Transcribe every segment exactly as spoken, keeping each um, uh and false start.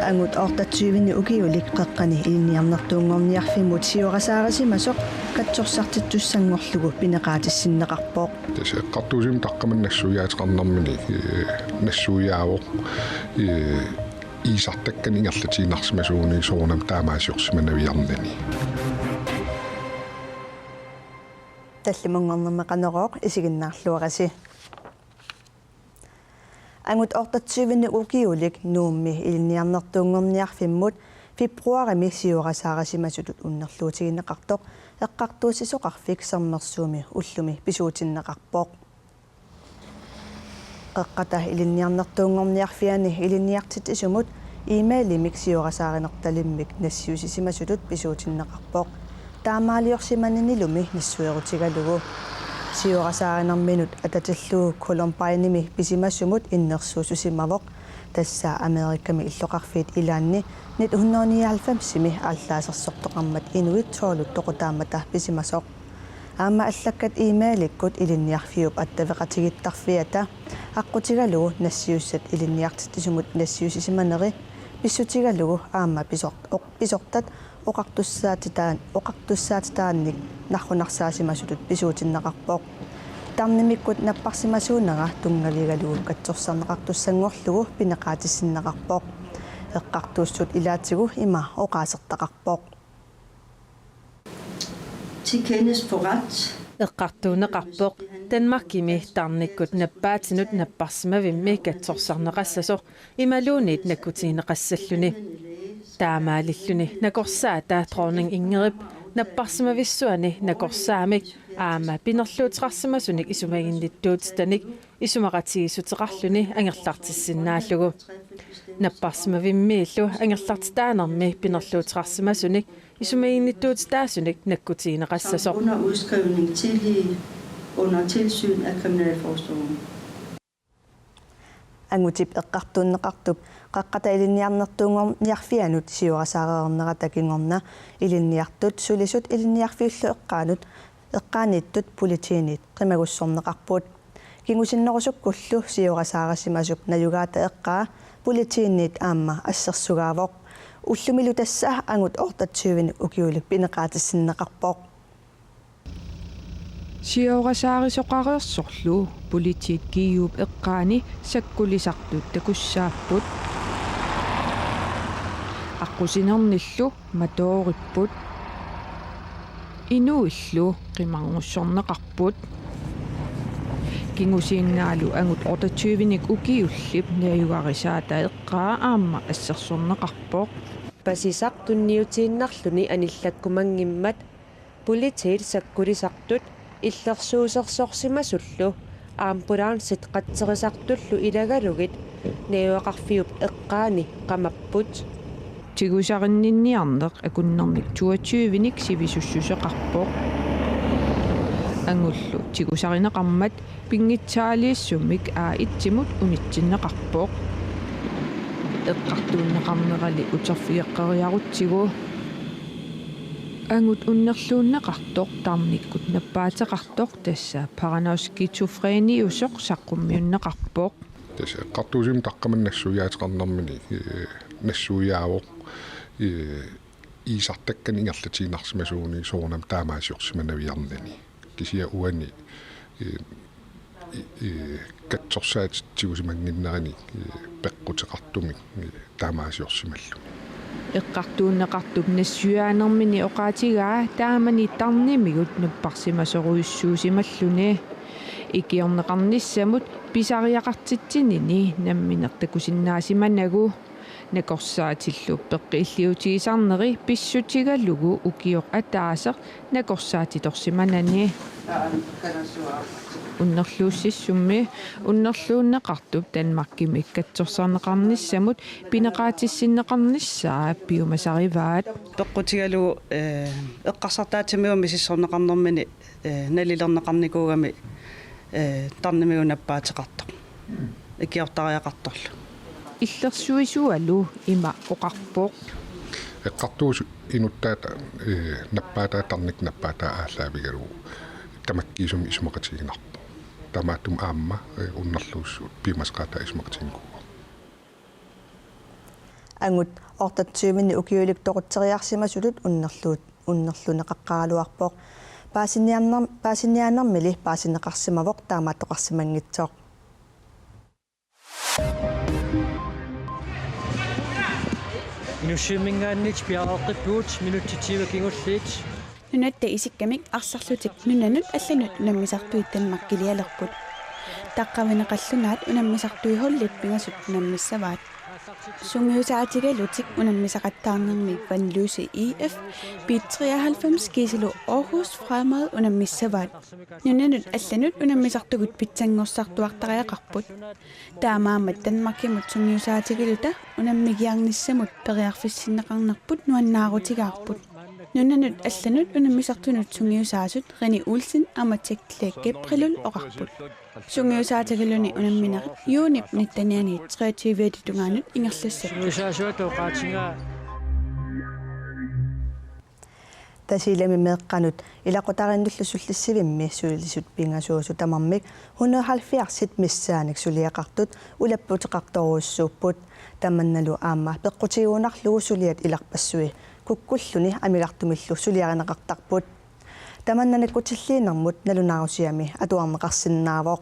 Angut otteogtyve ukiulik qeqqani ilinniarnertuunngorniarfimmut siorasaarisimasoq katsorsartittussanngorlugu pineqaatissinneqarpoq. Tassa eqqartuussinermi taqqamani nassuiaateqarnermini, ee, nassuiaavoq, ee, iisartakkani ingerlatiinnarsimasuunik soorunami taamaaliorsimanaviarnani. Tallimanngornermi Qanorooq isiginnaarluarisi. Angut otteogtyve ukiulik Nuummi ilinniarnertuunngorniarfimmut februarimi siorasaarisimasutut unnerluutigineqartoq Eqqartuussisoqarfik Sermersuumi ullumi pisuutinneqarpoq. Qeqqata ilinniarnertuunngorniarfiani ilinniartitsisumut e-mailimik siorasaarinertalimmik nassiussisimasutut pisuutinneqarpoq. Taamaaliorsimananilumi nassuerutigalugu. Siorasaarinerminut atatillugu Columbianemi pisimasumut innersuussusimavoq. Tassa Amerikami illoqarfiit ilaanni nitten hundrede nioghalvfemsimi aallaasersortoqarmat inuit tolvit toqutaammata pisimasoq. Aamma allakkat e-mailikkut ilinniarfiup attaveqatigiittarfiata aqqutigalugu nassiussat ilinniartitsisumut nassiussisimaneri pissutigalugu aamma pisort-, oq-, pisortat oqartussaatitaan-, oqartussaatitaannik narrunarsaasimasutut pisuutinneqarpoq. Tarnimikkut napparsimasuunera tunngavigalugu katsorsarneqartussanngorlugu pineqaatissinneqarpoq. Eqqartuussut ilaatigut ima oqaasertaqarpoq. Til kendes forret. Eqqartuunneqarpoq Danmarkimi tarnikkut nappaatinut napparsimavimmi katsorsarneqassasoq imaluunniit nakkutigineqassalluni. Taamaalilluni nakorsaata Dronning Ingridip napparsimavissuani nakorsaamik aamma pinerluuteqarsimasunik isumaginnittuutitanik isumaqatigiissuteqarluni angerlartissinnaallugu. Napparsimavimmiillu angerlartitaanermi pinerluuteqarsimasunik isumaginnittuutitaasunik nakkutigineqassasoq. Under udskrivning tillige under tilsyn af Kriminalforsorgen. Angutip eqqartuunneqartup Qeqqata Ilinniarnertuunngorniarfianut siorasaareernerata kingorna ilinniartut sulisut ilinniarfiullu eqqaanut, eqqaaniittut politiinit qimagussorneqarput. Kingusinnerusukkullu siorasaarisimasup najugaata eqqaa politiinit aamma assersugaavoq. Ullumilu tassa angut otteogtyve ukiulik pineqaatissinneqarpoq. Siorasaarisoqareersorlu politiit G U-p eqqaani sakkulisartut takussaapput. Aqqusinernillu matooripput. Inuillu qimarngussorneqarput. Kingusiinnaalu angut otteogtyve ukiullip najugarisaata eqqaa aamma assersorneqarpoq. Pasisaq tunniutiinnarluni anillakkumanngimmat politiit sakkulisartut illersuusersorsimasullu ambulancit qatserisartullu ilagalugit najugaqarfiup eqqaani qamapput. Tigusarinninniarneq akunnernik toogtyvenik sivisussuseqarpoq. Angullu tigusarineqarmat pinngitsaaliissummik A et-imut unitsinneqarpoq. Eqqartuunneqarnerali uterfigeqqeriarutsigu. Angut unnerluunneqartoq tarnikkut nappaateqartoq tassa paranoid skizofreniusoq saqqummiunneqarpoq. Tassa eqqartuussinermi taqqamani nassuiaateqarnermini, ee, nassuiaavoq, ee, iisartakkani ingerlatiinnarsimasuunik soorunami taamaaliorsimanaviarnani. Kisianni uani, ee, i-, i-, katsorsaatit tigusimannginnerini, ee, peqquteqartumik, ee, taamaaliorsimalluni. Eqqartuunneqartup nassuiaanermini oqaatigaa taamani tarnimigut napparsimasorujussuusimalluni. Ikiorneqarnissamut pisariaqartitsinini nammineq takusinnaasimanagu. Nakorsaatillu peqqilliutigisarneri pissutigalugu ukioq ataaseq nakorsaatitorsimanani. Unnerluussissummi unnerluunneqartup Danmarkimi katsorsarneqarnissamut pineqaatissinneqarnissaa piumasarivaat. Peqqutigalugu, ee, eqqarsartaatsimigut misissorneqarnermini, ee, nalilerneqarnikuugami, ee, tarnimigut nappaateqartoq. Ikiortariaqartorlu. Illersuisualu ima oqarpoq. Eqqartuussut inuttaata, ee, nappaataa tarnikkut nappaataa aallaavigalugu. Tamakkiisumik isumaqatiginarpoq. Taamaattumik aamma, eh, unnerluussut piumasaqaataat isumaqatiginikuuvoq. Angut otteogtyve-ni ukiulik toqutseriarsimasutut unnerluut unnerluneqaqqaaraluarpoq. Paasiniaanner-, paasiniaannermili paasineqarsimavoq taamaattoqarsimanngitsoq. Nuussuimminngaanniit piareeqqippugut minutsit tyve kingulliit. Nunatta isikkamik arsarlutik nunanut allanut unammisartui Danmarkilialerput. Taqqavineqarlutik unammisartui holdit pingasut unammissavaat. Sungiusaatigalutik unammisaqattaarnermi Vanløse I F, B treoghalvfems kiisalu Aarhus Fremad unammissavaat. Nunanut allanut unammisartugut pitsanngorsartuartariaqarput. Taamaammat Danmarkimut sungiusaatigaluta unammigiarnissamut periarfissinneqarnerput nuannaarutigaarput. Nunanut allanut unammisartunut sungiusaasut René Olsen aamma Tekle Gabrielul oqarput. Sungiusaatigaluni unamminerit juunip nittenianit treogtyve-ata tungaanut ingerlassapput. Tasiilami meeqqanut ilaqutariinnullu sullissivimmi sulisut pingasuusut tamarmik hundrede og halvfjerds missaannik suliaqartut ulapputeqartorujussuupput. Tamannalu aamma peqqutigunarlugu suliat ilarpassui kukkulluni amigartumillu suliarineqartarput. Tamanna nakkutilliinermut nalunaarusiami atuarneqarsinnaavoq.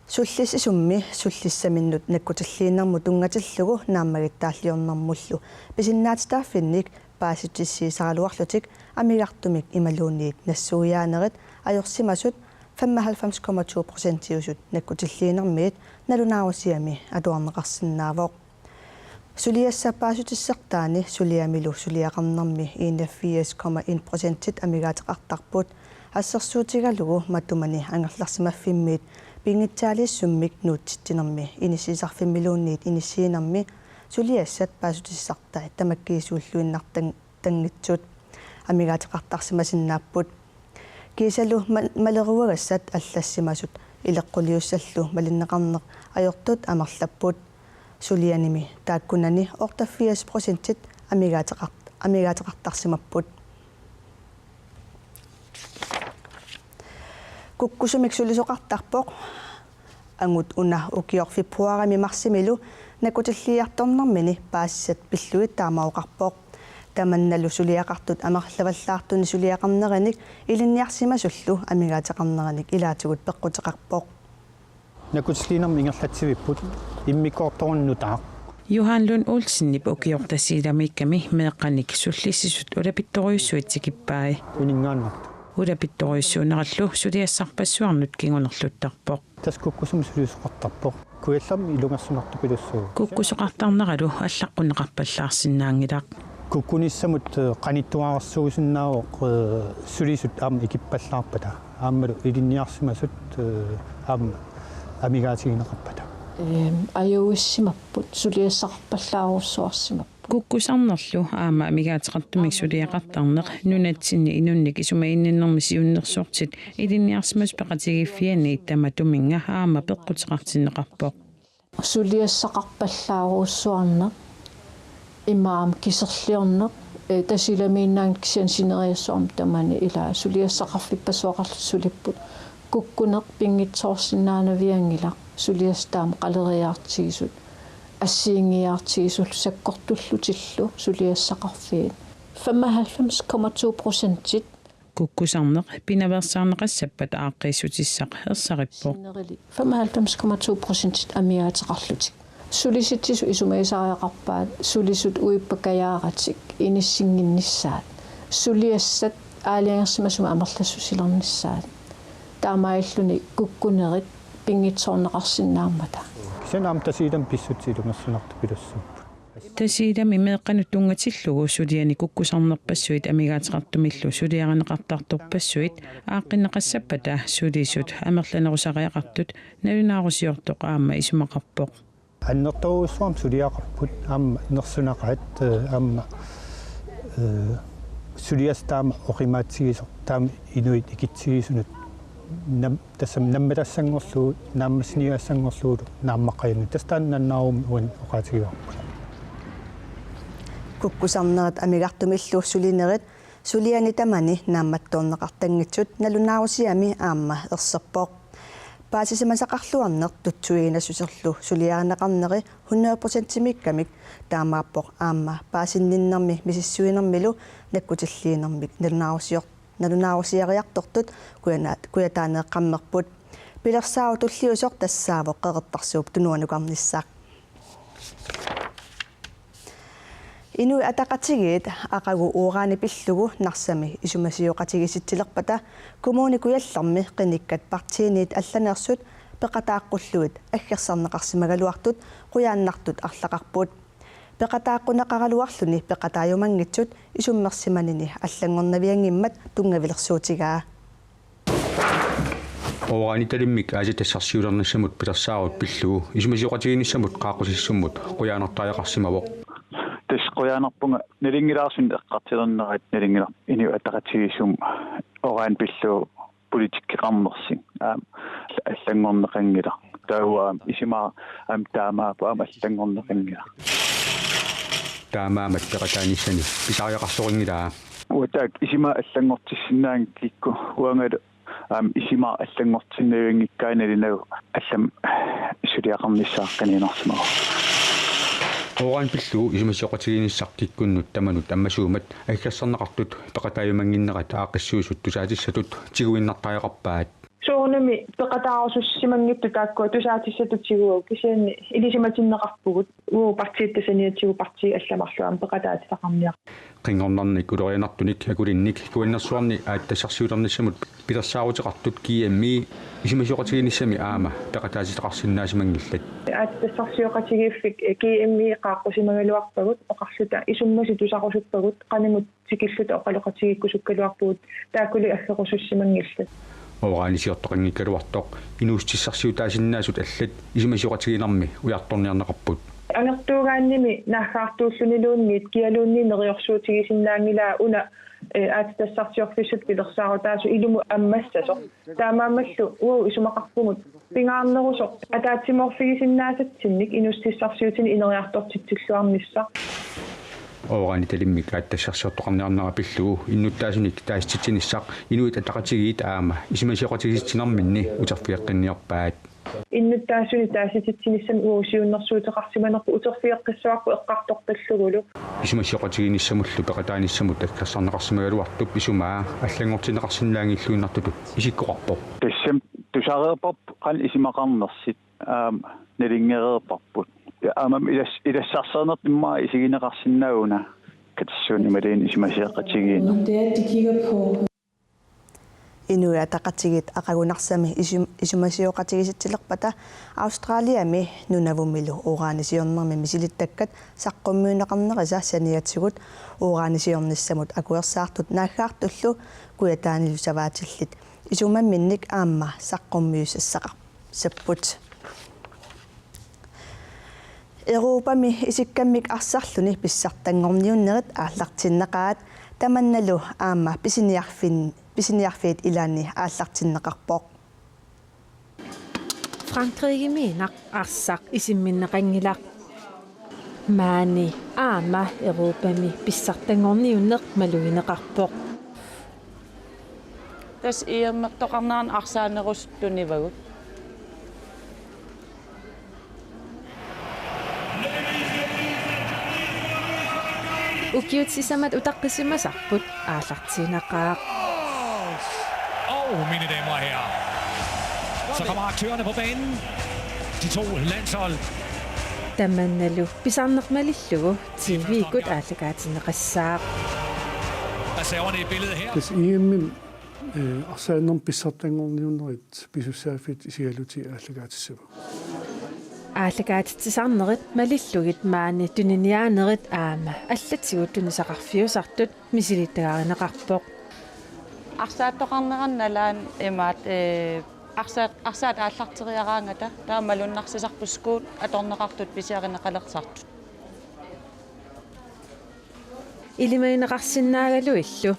Sullissisummi sullissaminnut nakkutilliinermut tunngatillugu naammagittaalliornermullu pisinnaatitaaffinnik paasissutissiisaraluarlutik amigartumik imaluunniit nassuiaanerit ajorsimasut femoghalvfems komma to procentiusut nakkutilliinermiit nalunaarusiami atuarneqarsinnaavoq. Suliassap paasissutissartaani suliamilu suliaqarnermi enogfirs komma en procentit amigaateqartarput. Assersuutigalugu matumani angerlarsimaffimmiit pinngitsaaliissummik nuutsitsinermi inissiisarfimmiluunniit inissiinermi suliassat paasissutissartai tamakkiisuulluinnartan-, tanngitsut amigaateqartarsimasinnaapput. Kiisalu mal-, maleruagassat allassimasut ileqquliussallu malinneqarneq ajortut amerlapput. Sulianimi taakkunani otteogfirs procentit amigaateqart-, amigaateqartarsimapput. Kukkusumik sulisoqartarpoq. Angut una ukioq februarimi marsimilu nakkutilliiartornermini paasissat pillugit taama oqarpoq. Tamannalu suliaqartut amerlavallaartunik suliaqarnerinik ilinniarsimasullu amigaateqarnerinik ilaatigut peqquteqarpoq. Nakkutilliinermik ingerlatsivipput immikkoortoruna nutaaq. Johan Lund Olsenip ukioq Tasiilamiikkami meeqqanik sullissisut ulapittorujussuit tikippai. Uninngaannartoq. Ulapittorujussuunerallu suliassarpassuarnut kingunerluttarpoq. Tassa kukkusumik sulisoqartarpoq. Kujallermi ilungersunartupilussuuvoq. Kukkusoqartarneralu allaqqunneqarpallaarsinnaanngilaq. Kukkunissamut, eh, qanittuararsuusinnaavoq, eh, sulisut aamma ikippallaarpata. Aammalu ilinniarsimasut, eh, aamma amigaatigineqarpata. Ehm, ajuissimapput, suliassaqarpallaarujussuarsimapput. Kukkusarnerlu aamma amigaateqartumik suliaqartarneq nunatsinni inunnik isumaginninnermi siunnersortit ilinniarsimasut peqatigiiffianni tamatuminnga aamma peqquteqartinneqarpoq. Suliassaqarpallaarujussuarneq imaammat kiserliorneq, eh, Tasiilamiinnaanngilaq kisianni sineriassuarmi tamani ila suliassaqarfippassuaqarlutik sulipput. Kukkuneq pinngitsoorsinnaanavianngilaq suliassat taama qaleriaartigisut assigiinngiiaartigisullu sakkortullutillu suliassaqarfiit. Femoghalvfems komma to procentit. Kukkusarneq pinaveersaarneqassappat aaqqiissutissaq ersarippoq. Femoghalvfems komma to procentit amigaateqarlutik. Sulisitsisut isumagisariaqarpaat sulisut uippakajaaratik inissinnginnissaat. Suliassat aalajangersimasumik amerlassusilernissaat. Taamaalilluni kukkunerit pinngitsoorneqarsinnaammata. Kisianni aamma Tasiilami pissutsit ilungersunartupilussuupput. Tasiilami meeqqanut tunngatillugu suliani kukkusarnerpassuit amigaateqartumillu suliarineqartartorpassuit aaqqinneqassappata sulisut amerlanerusariaqartut nalunaarusiortoq aamma isumaqarpoq. Annertoorujussuarmik suliaqarput aamma nersunaqaat, eh, aamma, eh, suliassaq taama oqimaatsigisoq taama inuit ikitsigisunut nam-, tassami nammatassanngorlugu, naammassiniagassanngorlugulu naammaqqajunnik. Tassa taanna nalunaarummi uani oqaatigivarput. Kukkusarnerit amigartumillu sulinerit Suliani tamani naammattoorneqartanngitsut nalunaarusiami aamma erserpoq. Paasisimasaqarluarneq tutsuiginassuserlu suliarineqarneri hundrede procentimiikkamik taamaappoq aamma paasinninnermi misissuinermilu nakkutilliinermik nalunaarusior-, nalunaarusiariartortut kujana-, kujataaneeqqammerput. Pilersaarut tulliusoq tassaavoq Qeqertarsuup Tunuanukarnissaq. Inuit Ataqatigiit aqagu uurani pillugu Narsami isumasioqatigiissitsilerpata Kommune Kujallermi qinikkat partiinit allaneersut peqataaqqullugit aggersarneqarsimagaluartut qujaannartut arlaqarput. Peqataaqquneqaraluarluni peqataajumanngitsut isummersimanini allanngornavianngimmat tunngavilersuutigaa. Uranitalimmik aatsitassarsiulernissamut pilersaarut pillugu isumasioqatigiinnissamut qaaqqusissummut qujaanartariaqarsimavoq. Tassa qujaanarpunga nalunngilarsi eqqartulernerat nalunngilarput Inuit Ataqatigiissummi uranit pillugu politikkeqarnersi aamma allanngorneqanngilaq. Taava aamma isuma aamma taamaappoq aamma allanngorneqanngilaq. Taamaammat peqataanissani pisariaqarsorinngilaa. Uattaaq isuma allanngortissinnaanngikku uangalu aamma isuma allanngortinnavianngikkaannalu allamik suliaqarnissaa qiniinnarsimavoq. Uranit pillugu isumasioqatigiinnissaq kikkunnut tamanut ammasuummat aggersarneqartut peqataajumannginnerat aaqqissuisut tusaatissatut tiguinnartariaqarpaat. Soorunami peqataarusussimanngitsut taakkua tusaatissatut tiguagut kisianni ilisimatinneqarpugut uagut partiitta saniatigut partiit allat marluk aamma peqataatitaqarniarput. Qinngornarnik ulorianartunik akulinnik Kuannersuarni aatsitassarsiulernissamut pilersaaruteqartut G M I isumasioqatigiinnissami aamma peqataatitaqarsinnaasimanngillat. Aatsitassarsioqatigiiffik G M I qaaqqusimagaluarpagut oqarluta isummasut tusarusuppagut qanimut tikilluta oqaloqatigiikkusukkaluarpugut taakkuli aggerusussimanngillat. Uranisiortoqanngikkaluartoq inuussutissarsiutaasinnaasut allat isumasioqatigiinnermi ujartorniarneqarput. Angertuugaannimi naaggaartuulluniluunniit kialuunniit neriorsuutigisinnaanngilaa una, eh, aatsitassarsiorfissatut pilersaarutaasut ilumut ammassasoq. Taamaammallu uagut isumaqarpugut pingaarnerusoq ataatsimoorfigisinnaasatsinnik inuussutissarsiutini ineriartortitsilluarnissaq. Uranitalimmik aatsitassarsiortoqarniarnera pillugu innuttaasunik taasititsinissaq Inuit Ataqatigiit aamma isumasioqatigiissitsinerminni uterfigeqqinniarpaat. Innuttaasunik taasititsinissaq uagut siunnersuuteqarsimanerput uterfigeqqissavarput eqqartortallugulu. Isumasioqatigiinnissamullu peqataanissamut aggersarneqarsimagaluartup isumaa allanngortinneqarsinnaanngilluinnartutut isikkoqarpoq. Tassami tusareerparput qanoq isumaqarnersut aamma nalunngereerparput. Aamma ilas-, ilassarsiornertut immaqa isigineqarsinnaaguna katersuunik imaluunniit isumasioqatigiinneq. Inuit Ataqatigiit aqagu Narsami isum-, isumasioqatigiissitsilerpata Australiami Nunavumilu uranisiornermi misilittakkat saqqummiunneqarnerisa saniatigut uranisiornissamut akuersaartut naaggaartullu Kujataanilu savaatillit isumamminnik aamma saqqummiussassaqarput. Europami isikkammik arsarluni pissartanngorniunnerit aallartinnaqaat tamannalu aamma pisiniarfin-, pisiniarfiit ilaanni aallartinneqarpoq. Frankrigimiinnaq arsaq isimminneqanngilaq. Maani aamma Europami pissartanngorniunneq malugineqarpoq. Tassa E M-ertoqarnerani arsaanerusut tunivagut. Ukiut sisamat utaqqisimasarput aallartiinnaqaaq. Og mine damer og herrer, så kommer aktørerne på banen. De to landshold. Tamannalu pisarneq malillugu T V-kkut aallakaatinneqassaaq. Reserverne i billedet her. Tassa E M-imi, eh, arsaannermi pissartanngorniunnerit pisussaaffiit isigalutik aallakaatissavagut. Aallakaatitsisarnerit malillugit maani tuniniaanerit aamma allatigut tunisaqarfiusartut misilittagarineqarpoq. Arsaattoqarnerani nalaani imaattoq, eh, arsaat, arsaat aallarteriaraangata taava malunnarsisarput skuut atorneqartut pisiarineqalertartut. Ilimagineqarsinnaagaluillu.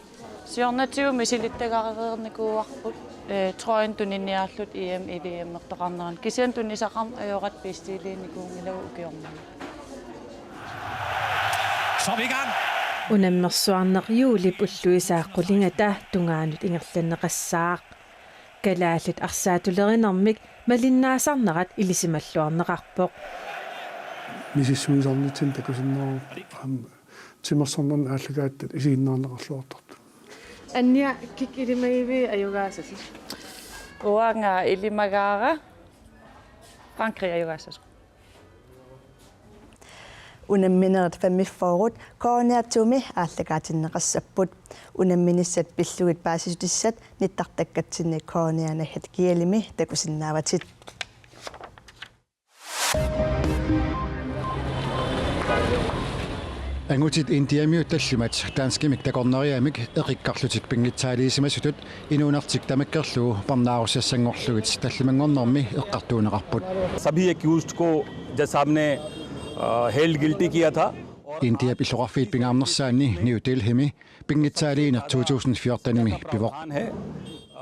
Siornatigut misilittagareernikuuarput, eh, trøjen tuniniaarluta E M-, E V M-ertoqarnerani. Kisianni tunisaqarneq ajoratta bestilliinikuunngilagut ukiormanna. Så er vi i gang. Unammersuarneq juulip ulluisa qulingata tungaanut ingerlanneqassaaq. Kalaallit arsaatulerinermik malinnaasarnerat ilisimalluarneqarpoq. Misissuisarnitsinni takusinnaavarput aamma timersornerni aallakaatitut isiginnaarneqarluartartut. Annia, kik ilimagivii ajugaasasi? Uanga ilimagaara Frankrig ajugaasasi. Unamminerit femogfyrre KNR-tumi aallakaatinneqassapput. Unamminissat pillugit paasissutissat nittartakkatsinni K N R Net G L-imi takusinnaavatit. Angutit Indiamiut tallimat danskimik takornariamik eqikkarlutik pinngitsaaliisimasutut inuunartik tamakkerlugu parnaarussassanngorlugit tallimanngornermi eqqartuunneqarput. सभी एक्यूज्ड को जज साहब ने held guilty किया था. Indiap illoqarfiit pingaarnersaanni New Delhimi pinngitsaaliineq to tusind fjortenimi pivoq.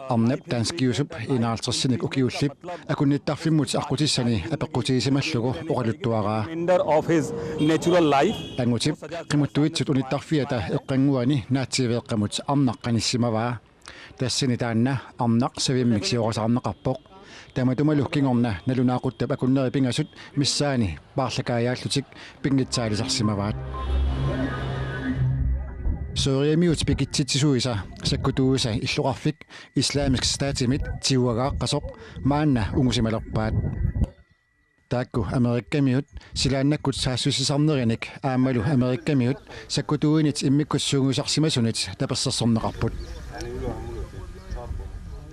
Arnap danskiusup enoghalvtredsinik ukiullip akunnittarfimmut aqqutissani apeqqutigisimallugu oqaluttuaraa. Remainder of his natural life. Angutip qimuttuitsut unittarfiata eqqannguani naatsiiveeqqamut arnaq qanissimavaa. Tassani taanna arnaq savimmik siorasaarneqarpoq. Tamatumalu kingorna nalunaaquttap akunneri pingasut missaani paarlakaajaallutik pinngitsaalisarsimavaat. Syriamiut pikitsitsisuisa sakkutuuisa illoqarfik Islamisk Statimit tiguagaaqqasoq maanna ungusimalerpaat. Taakku Amerikamiut silaannakkut saassussisarnerinik aammalu Amerikamiut sakkutuuinit immikkut sungiusarsimasunit tapersersorneqarput.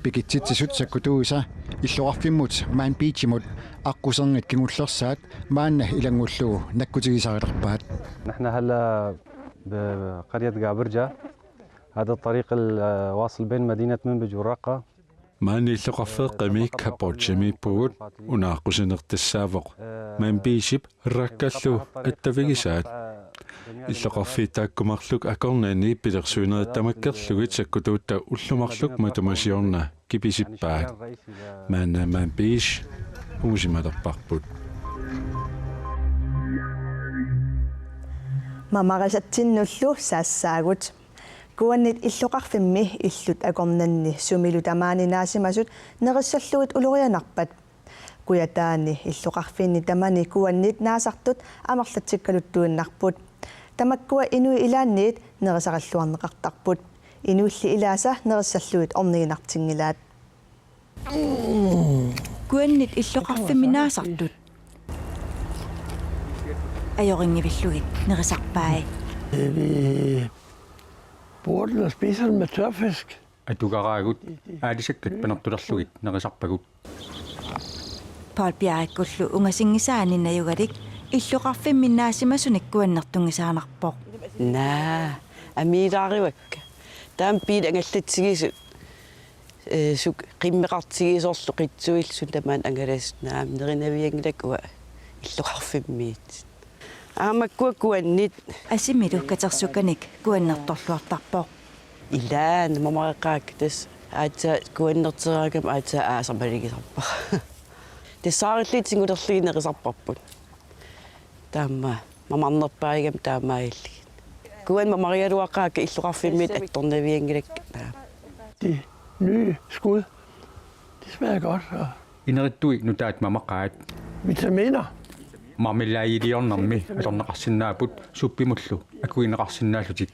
Pikitsitsisut sakkutuuisa illoqarfimmut Manbij-imut aqquserngit kingullersaat maanna ilanngullugu nakkutigisarilerpaat. نحن هلا بقرية قابرجة. هذا الطريق الواصل بين مدينة منبج والرقة. Maanna illoqarfeeqqami Kapoorjamiippugut, una aqqusineq tassaavoq Manbij-ip Rakkallu attavigisaat. Illoqarfiit taakku marluk akornanni pilersuinerit tamakkerlugit sakkutuutta ullut marluk matuma siorna kipisippaat. Maanna Manbij ungusimalerparput. Mamarisatsinnullu saassaagut. Kuannit illoqarfimmi illut akornanni sumilu tamaani naasimasut nerissallugit ulorianarpat? Kujataani illoqarfiinni tamani kuannit naasartut amerlatsikkaluttuinnarput. Tamakkua inuit ilaanniit nerisaqalluarneqartarput. Inuilli ilaasa nerissallugit orniginartinngilaat. Kuannit illoqarfimmi naasartut ajorinngivillugit nerisarpai. Vi bruger den og spiser den med tørfisk. Atugaraagut aalisakkat panertulerlugit nerisarpagut. Paul Bjerrekkullu ungasinngisaani najugalik illoqarfimmi naasimasunik kuannertunngisaannarpoq. Naa, amiilaarivakka. Taama biilit angallatsigisut. Eh, suk qimmeqartigisorlu qitsuillu suna tamaana angalasut, naamik nerinavianngilakka uanga illoqarfimmiit. Aamma makkua kuannit. Asimilu katersukkanik kuannertorluartarpoq. Ilaanni mamareqaakka tassa aatsaat kuannerteraangama aatsaat aasaq maligisarpara. Tassaarillutik singulerlugit nerisarparput. Taama mamarnerpaagami taamaalillugit. Kuannit mamarigaluaqaakka illoqarfimmiit attornavianngilakka. De nye skud. De smager godt. Og inerittui nutaat mamaqaat. Vitaminer. Marmelaadiliornermi atorneqarsinnaapput suppimullu akugineqarsinnaallutik.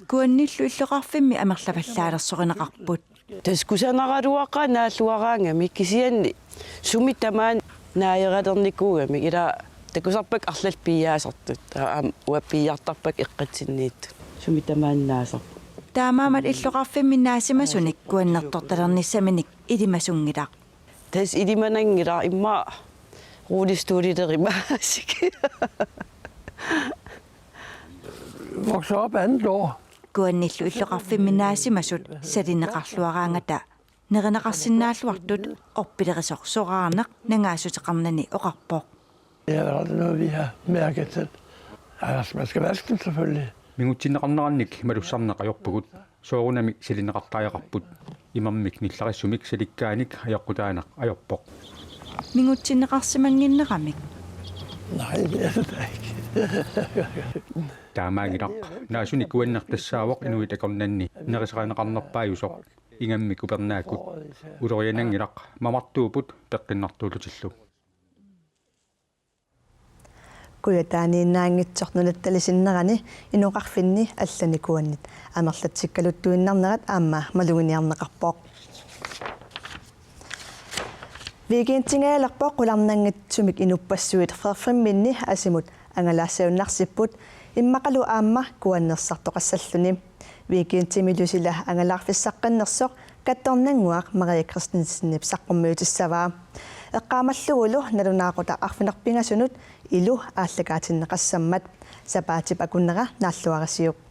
Kuannillu illoqarfimmi amerlavallaalersoqarneqarput. Tassa kusanaraluaqaaq naalluaraangami kisianni sumi tamaani naajaralernikuugami ila takusarpakka arlallit piiaasartut. Taava aamma uanga piiartarpakka eqqatsinniittut. Sumi tamaani naasarput. Taamaammat illoqarfimmi naasimasunik kuannertortalernissaminik ilimasunngilaq. Tassa ilimananngilaq immaqa rullestolileruma asik. Vokset op andet år. Kuannillu illoqarfimmi naasimasut salineqarluaraangata nerineqarsinnaalluartut orpilerisorsoraarneq nangaassuteqarnani oqarpoq. Det er vel aldrig noget, vi har mærket selv. Ellers, man skal vaske dem selvfølgelig. Mingutsinneqarnerannik malussarneq ajorpugut, soorunami salineqartariaqarput. Imermik nillerissumik salikkaanik ajoqutaaneq ajorpoq. Mingutsinneqarsimannginneramik. Nej, det er det da ikke. Taamaanngilaq, naasunik kuanneq tassaavoq inuit akornanni nerisarineqarnerpaajusoq, ingammik upernaakkut. Uloriananngilaq, mamartuupput peqqinnartuullutillu. Kujataaniinnaanngitsoq nunattali sinnerani inoqarfinni allanikuannit amerlatsikkaluttuinnarnerat aamma maluginiarneqarpoq. Weekendingajalerpoq qularnanngitsumik inuppassuit Frederiksbergimi asimut angalaassajunnaarsipput, immaqalu aamma kuannersartoqassalluni. Weekendimilu sila angalaarfissaqqinnersoq kattornannguaq Maria Christensenip saqqummiutissavaa. Eqqaamallugulu nalunaaqutaq arfineq-pingasunut ilu aallakaatinneqassammat. Sapaatip akunnera naalluarisiuk.